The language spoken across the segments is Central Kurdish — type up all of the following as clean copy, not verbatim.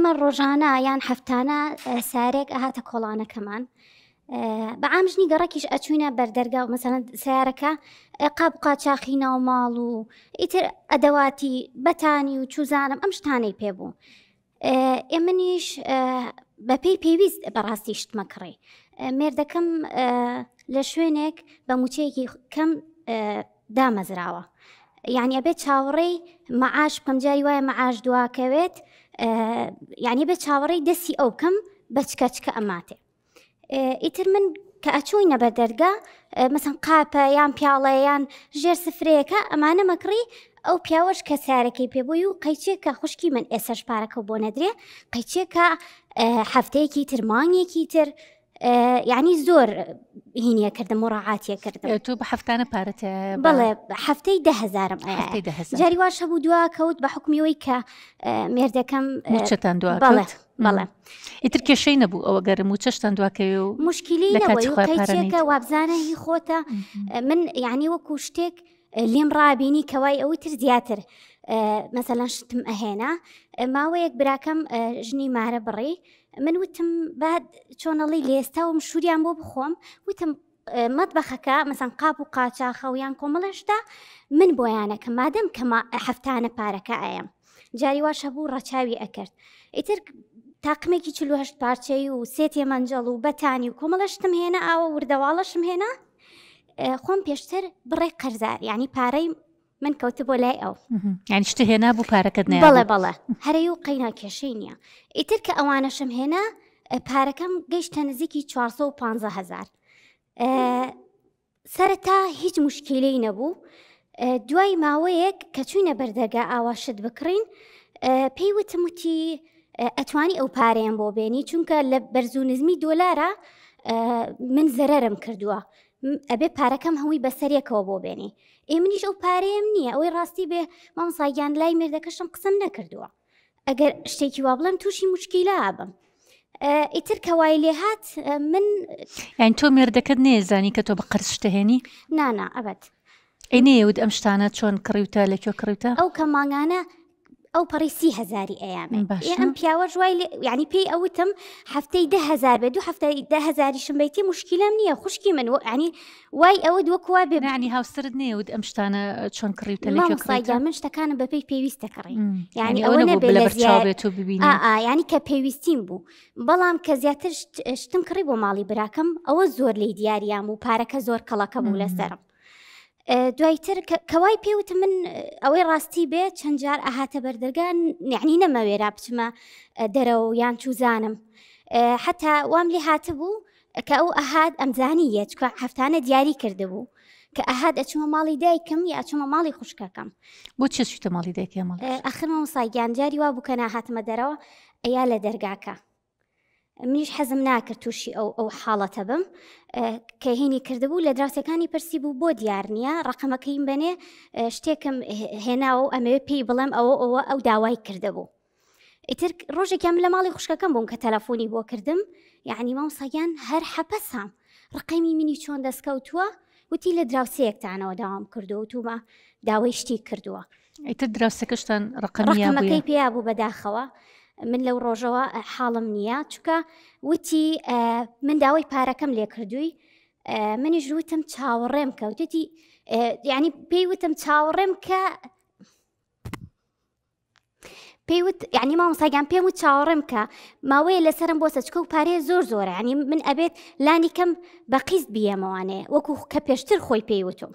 ئێمە ڕۆژانە یان هەفتانە سارێک ئەهاتە کۆڵانەکەمان بە عام ژنی گەڕەکیش ئەچوینە بەردەرگا و مەسەلەن سیارەکە قاپ قاچاخی ناو ماڵ و ئیتر ئەدەواتی بەتانی و چوزانم ئەم شتانەی پێ بوو ئێمنیش بەپێی پێویست بەڕاستی شتمە کڕی مێردەکەم لە شوێنێک بە موچەیەکی کەم دامەزراوە یعنی ئەبێت چاوەڕێی مەعاش بکەم جاری وایە مەعاش دواکەوێت یعنی بێت چاوەڕێی دەستی ئەو بکەم بەچکەچکە ئەماتێ ئیتر من کە ئەچووینە بەر دەرگا مەسەن قاپە یان پیاڵە یان ژێر سفرەیەکە ئەمانە مەکڕی ئەو پیاوەش کە سارەکەی پێبووی و قەیچێکە خوشکی من ئێسەش پارەکە بۆ نەدرێ قەیچێکە هەفتەیەکی تر مانگێکی تر یعنی زۆر هینیە کردم مڕعاتیە کردم تۆ بە هەفتانە پارەت بەڵێ هەفتەی دههزارم جاری واش هەبوو دوا کەوت بە حکمیەوەی کە مێردەکەم موچەتان دوا بەڵێ بەڵێ ئیتر کێشەی نەبوو ئەوە گەر موچەشتان دواکەوێ و مشکلی نەبوو وابزانە هی خۆتە من یعنی وەکو شتێک لێم ڕابینی کەوای ئەوی تر زیاتر مەسەلەن شتم ئەهێنا ماوەیەک براکەم ژنی مارە بڕی من وتم بعد چۆنەڵی لێستا و مشوریان بۆ بخۆم وتم مەتبەخەکە مەسەن قاپ و قاچاخە و یان کۆمەڵە شتە من بۆیانەکە مادەم کەمە هەفتانە پارەکە ئەیەم جاری واش هەبوو ڕەچاوی ئەکرد ئیتر تاقمێکی 48 پارچەی و سێ تێمەنجەڵ و بەتانی و کۆمەڵە شتم هێنا ئاوە وردەواڵەشم هێنا خۆم پێشتر بڕێک قەرزار یعنی پارەی من کەوتە بۆ لای ئەو یعنی شتە هێنا بوو پارەکەت نێ بەڵێ بەڵێ هەرەی و قەینا کێشەی نییە ئیتر کە ئەوانەشم هێنا پارەکەم گەیشتە نزیکی 415 هزار سەرەتا هیچ مشکیلەی نەبوو دوای ماوەیەک کە چوینە بەردەرگا ئاوا شت بکڕین پێی وتم وتی ئەتوانی ئەو پارەیەم بۆ بێنی چونکە لە بەرز و نزمی دۆلارە من زەرەرم کردووە ئەبێ پارەکەم هەمووی بەسەرێکەوە بۆ بێنی ئێ منیش ئەو پارەیەم نییە ئەوەی ڕاستی بێ مامۆستا گیان لای مێردەکەشم قسەم نەکردووە ئەگەر شتێکی وا بڵێم تووشی مشکیلە ئابم ئیتر کەوای لێ هات من یان تۆ مێردەکەت نێزانی کە تۆ بە قەرز شتەهێنی نانا ئەبەت ئەی نەیەوت ئەم شتانە چۆن کڕیوتە لە کوێ کڕیوتە؟ ئەو کە مانگانە ئەو پەڕی سی هەزاری ئەیامێ باشە. ئەم پیاوەش وای لێ یعنی پێی ئەوتم هەفتەی 10000 بێ دوو هەفتەی 10000یشم بیتی مشکلەم نییە خوشکی من و یعنی وای ئەوە وەکو وا بێ یعنی هاوسەرت نەیەوت ئەم شتانە چۆن کڕیوتە لە کوێ مامۆستا کڕیوتە؟ گیان من شتەکانم بەپێی پێویستە کڕی یعنی یعنی ئەوە ئەوە نەبوو نەبێ لە لە بەرچاو زیاد بێت و ببینی ئا ئا یعنی کە پێویستیم بوو بەڵام کە زیاتر شتم کڕی بۆ ماڵی براکەم ئەوە زۆر لی دیاریام و پارەکە زۆر کەڵەکە بوو لەسەرم دوایتر کەوای پێوتم من ئەوەی ڕاستی بێ چەند جار ئەهاتە بەردەرگان یعنی نەمەوێرا بچمە دەرەوە یان چوزانم حتا وام لێ هاتبوو کە ئەو ئەهات ئەمزانی یە چکە هەفتانە دیاری کردبوو کە ئەهات ئەچمە ماڵی دایکم یا ئەچمە ماڵی خوشکەکەم بۆ چێ چیتە ماڵی دایکە ماڵ ئەخر مامۆستا گیان جاری وا بوو کە ناهاتمە دەرەوە ئەیا لە دەرگاکە منیش حەزم ناکرد تووشی ئەو ئەو حاڵەتە بم کە هینی کردبوو لە دراوسەکانی پرسی بوو بۆ دیار نییە ڕقەمەکەیم بەنێ شتێکم هێناوە و ئەمەوێ پێی بڵێم ئەوە ئەوە ئەو داوای کردبوو ئیتر ڕۆژێکیان لە ماڵی خوشکەکەم بووم کە تەلەفۆنی بۆ کردم یعنی مامۆساگیان هەر حەپەسام ڕقەمی منی چۆن دەستکەوتووە وتی لە دراوسەیەکتانەوە داوام کردو وتومە داوای شتی کردووە ئیتر دراوسەکەشتان ڕقەمەکەی پێیا بوو بەداخەوە من لەو ڕۆژەوە حاڵم نییە چکە وتی من داوای پارەکەم لێ کردووی منیش وتم چاوەڕێم کەوتێتی ینی پێی وتم چاوەڕێم کە پێی وت یعنی مامۆستا گیان پێم و چاوەڕێم کە ماوەیە لەسرم بۆ سەچکە و پارەیە زۆر زۆرە ینی من ئەبێت لانی کەم بە قیست بیەمەوانێ وەکو کە پێشتر خۆی پێی وتم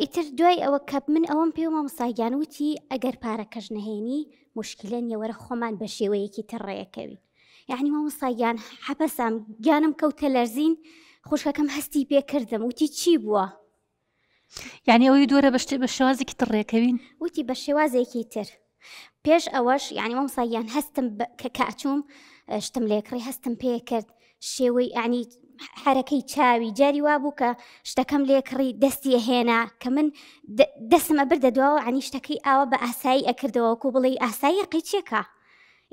ئیتر دوای ئەوە کە من ئەوەم پێ و مامۆستا گیان وتی ئەگەر پارەکەش نەهێنی مشکلە نییە وەرە خۆمان بە شێوەیەکی تر ڕێەکەوین یعنی مامۆستا گیان حەپەسام گیانم کەوتە لەرزین خوشکەکەم هەستی پێکردم وتی چی بووە یعنی ئەوەی دووەرە بە شتێ بە شێوازێکی تر ڕێکەوین وتی بە شێوازێکی تر پێش ئەوەش یعنی مامۆستا گیان هەستم کە کاچوم شتم لێکڕی هەستم پێ کرد شێوەی ینی حرەکەی چاوی جاری وا بوو کە شتەکەم لێکڕی دەستی هێنا کە من دەستم ئەبردە دواوە عنی شتەکەی ئاوا بە ئاسایی ئەکردەوە کو بڵێ ئاسایی قیچێکە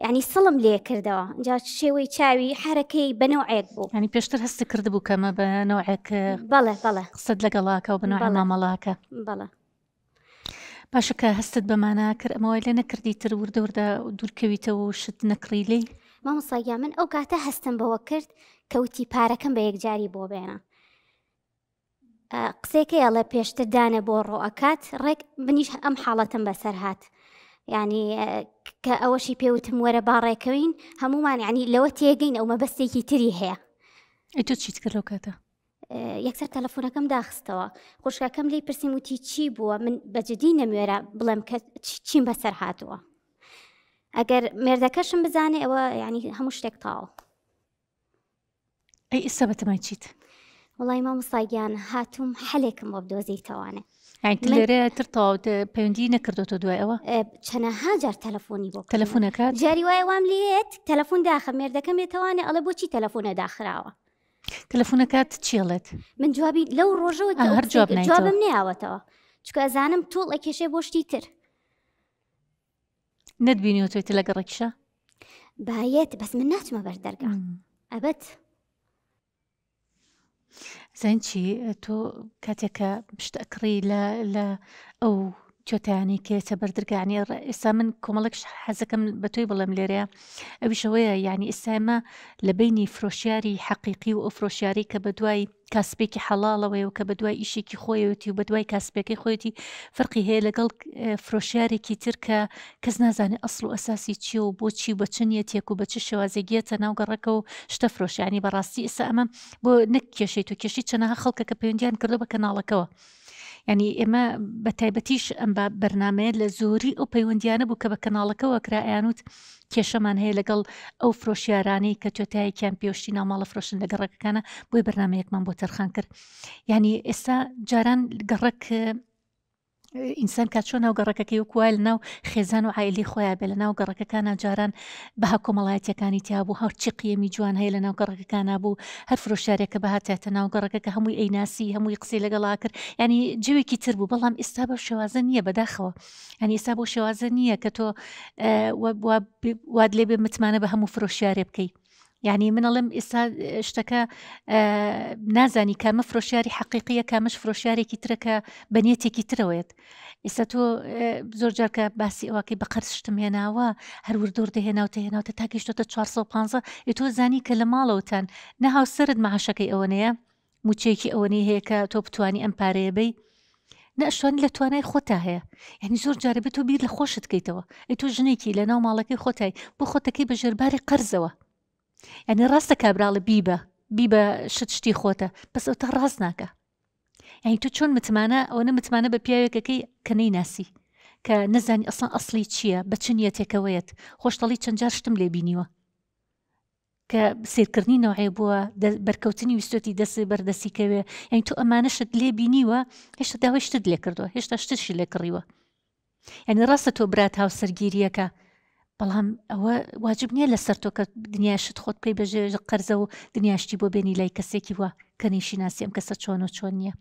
یعنی سڵم لێ کردەوە جا شێوەی چاوی حرەکەی بە نەوعێک بوو ینی پێشتر هەست کردبوو کەمە بە نەوعێک بەڵێ بەڵێ قسەت لەگەڵاکە و بە نەوعێ مامەڵاکە بەڵێ. باشە کە هەستت بەمانە کرد ئەمە وای لێ نەکردی تر وردە وردە دوورکەویتەوە و شت نەکڕی لێی؟ مامۆستا گیان من ئەو کاتە هەستم بەوە کرد کە وتی پارەکەم بە یەکجاری بۆ بێنە قسەکەی ئەڵێ پێشتر دانە بۆ ڕۆ ئەکات ڕێک منیش ئەم حاڵەتم بەسەر هات ینی کە ئەوەشی پێوتم وەرە باڕێکەوین هەمومان ینی لەوە تێگەین ئەو مەبەستێکی تری هەیە ئەی تۆ چیت کرد لەو کاتە؟ یەکسەر تەلەفۆنەکەم داخستەوە خوشکەکەم لی پرسییم وتی چی بووە من بەجددی نەموێرا بڵێم کە چیم بەسەر هاتووە ئەگەر مێردەکەشم بزانێ ئەوە ینی هەموو شتێک تاوە ئەی ئێستا بەتەمای چیت؟ وڵی مامۆستاگیان هاتووم حەلێکم بۆ بدۆزیتەوانێ لێرە تر تەواو پەیوەندی نەکردۆتە دوای ئەوە چەنەها جار تەلەفۆنی بۆ تەلەفۆنەکە جاری وایە وام لێت تەلەفۆن داخە مێردەکەم ێتەوانێ ئەڵێ بۆچی تەلەفۆنە داخراوە تەلەفۆنەکات چیڵێت من جوابی لەو ڕۆژەوە کە هەر جواب جوابم نەیاوەتەوە چکە ئەزانم توڵ ئەکێشێ بۆ شتی تر نەتبینیوە تۆی تر لە گەڕەکیشە باەت بەس من ناچمە بەر دەرگا ئەبەت زین چی تۆ کاتێک کە شت ئەکڕی لە لە ئەو چۆتیانی کێچە بەردرگانی ئێستا من کۆمەڵێک حەزەکەم بە تۆی بڵێم لێرەیە ئەویشەوەیە یعنی ئێستایمە لە بینی فرۆشیاری حەقیقی و ئەو فرۆشیاری کە بە دوای کاسپێکی حەڵاڵەوەیە و کە بە دوای ئیشێکی خۆیەتی و بە دوای کاسپەکەی خۆیەتی فەرقی هەیە لەگەڵ فرۆشیارێکی تر کە کەس نازانێت ئەسڵ و ئەساسی چییە و بۆچی و بە چ نیەتێک و بە چ شێوازێک یەتە ناو گەڕەکە و شتە فرۆشیانی بەڕاستی ئێستا ئەمە بۆ نەک کێشەی تۆ کێشەی چەنەها خەڵکە کە پەیوەندیان کردو بە کەناڵەکەوە یعنی ئێمە بە تایبەتیش ئەم بە بەرنمەیە لە زۆری ئەو پەیوەندیانە بوو کە بە کەناڵەکەوە کرا ئەیانوت کێشەمان هەیە لەگەڵ ئەو فرۆشیارانەی کە توێتایەکیان پێشتی ناوماڵە فرۆشن لە گەڕەکەکانە بۆی بەرنمەیەکمان بۆ تەرخان کرد یعنی ئێستا جاران گەڕەک ئینسان کا چۆن ناو گەڕەکەکەی وەکو وایە لەناو خێزان و عایلی خۆیان بێ لەناو گەڕەکەکانە جاران بەها کۆمەڵایەتیەکانی تیا بوو هەرچی قیەمی جوان هەیە لەناو گەڕەکەکانە بوو هەر فرۆشیارێکە بهاتایەتە ناو گەڕەکەکە هەمووی ئەیناسی هەمووی قسەی لەگەڵا کرد ینی جوێکی تر بوو بەڵام ئێستا بەو شێوازە نییە بەداخەوە ینی ئێستا بۆ شێوازە نییە کە تۆ واد لێ بێ متمانە بە هەموو فرۆشیارێ بکەی یعنی من ئەڵێم ئێستا شتەکە نازانی کامە فرۆشیاری حەقیقیە کامەش فرۆشیارێکی ترە کە بەنیەتێکی ترەوەیەت ئێستا تۆ زۆر جار کە باسی ئەوەکەی بە قەرز شتم هێناوە هەر وردۆر دەهێناوتە هێناوتە تا گەیشتۆتە 415 ئێ تۆ زانی کە لە ماڵەوەتان نە هاوسەرت معاشەکەی ئەوەنەیە موچەیەکی ئەوەنەی هەیە کە تۆ بتانی ئەم پارەیە بی نە ئەشتوانی لە توانای خۆتا هەیە یعنی زۆر جارە بێت تۆ بیر لە خۆشت کەیتەوە ئەی تۆ ژنێکی لە ناو ماڵەکەی خۆتای بۆ خۆتەکەی بە ژێرباری قەرزەوە یعنی ڕاستە کابراڵە بیبە بیبە شت شتی خۆتە بەس ئەو تا ڕاست ناکە یعنی تۆ چۆن متمانە ئەوەنە متمانە بە پیاوێکەکەی کە نەیناسی کە نەزانی ئەسڵان ئەسڵی چییە بە چ نیەتێکەوەیەت خۆشتەڵی چەند جار شتم لێ بینیوە کە سیرکردنی نەوعێ بووە بەرکەوتنی ویستۆتی دەست بەردەستی کەوێ یعنی تۆ ئەمانەشت لێ بینیوە هێشتا داوای شتت لێ کردووە هێشتا شتشی لێ کڕیوە یعنی ڕاستە تۆ برات هاوسەرگیریەکە بەڵام ئەوە واجب نییە لەسەر تۆ کە دنیاشت خۆت بکەی بەژێ قەرزە و دنیاشتی بۆ بێنی لای کەسێکی وە کە نیشی ناسی ئەم کەسە چۆن و چۆن نییە.